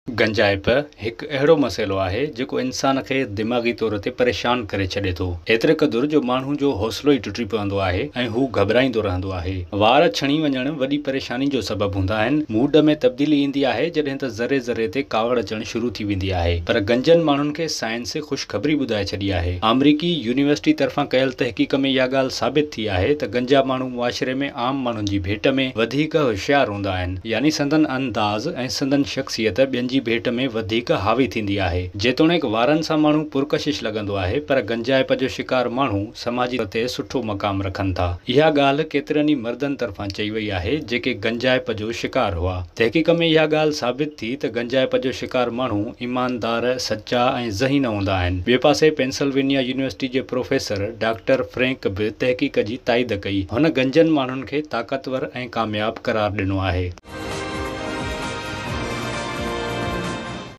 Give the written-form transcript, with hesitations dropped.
گنجائپ هڪ اهڙو مسئلو آهي، جيڪو انسان کي دماغي طور تي پريشان ڪري ڇڏي ٿو. ايتري قدر جو ماڻهو جو حوصلو ئي ٽٽي پوندو آهي ۽ هو گهٻرائيندو رهندو آهي. وار ڇڻي وڃڻ وڏي پريشاني جو سبب هوندا آهن. موڊ ۾ تبديلي ايندي آهي، جڏهن ته ذري ذري تي ڪاوڙ اچڻ شروع ٿي ويندي آهي. پر گنجن ماڻهن کي سائنس خوشخبري ٻڌائي ڇڏي آهي. آمريڪي يونيورسٽي طرفان ڪيل تحقيق ۾ اها ڳالهه ثابت ٿي آهي ته گنجا ماڻهو معاشري ۾ عام ماڻهن جي ڀيٽ ۾ وڌيڪ هوشيار هوندا آهن. يعني سندن انداز ۽ سندن شخصيت ٻين جي ڀيٽ ۾ وڌيڪ حاوي ٿيندي آهي. جيتوڻيڪ وارن سان ماڻهو پرڪشش لڳندو آهي پر گنجائپ جو شڪار ماڻهو سماجي طور تي سٺو مقام رکن ٿا. اها ڳالهه ڪيترن ئي مردن طرفان چئي وئي آهي جيڪي گنجائپ جو شڪار هئا. تحقيق ۾ اها ڳالهه ثابت ٿي ته گنجائپ جو شڪار ماڻهو ايماندار، سچا ۽ ذهين هوندا آهن. ٻئي پاسي پينسلوينيا يونيورسٽي جي پروفيسر ڊاڪٽر فرينڪ به تحقيق جي تائيد ڪئي. هن گنجن ماڻهن کي طاقتور ۽ ڪامياب قرار ڏنو آهي.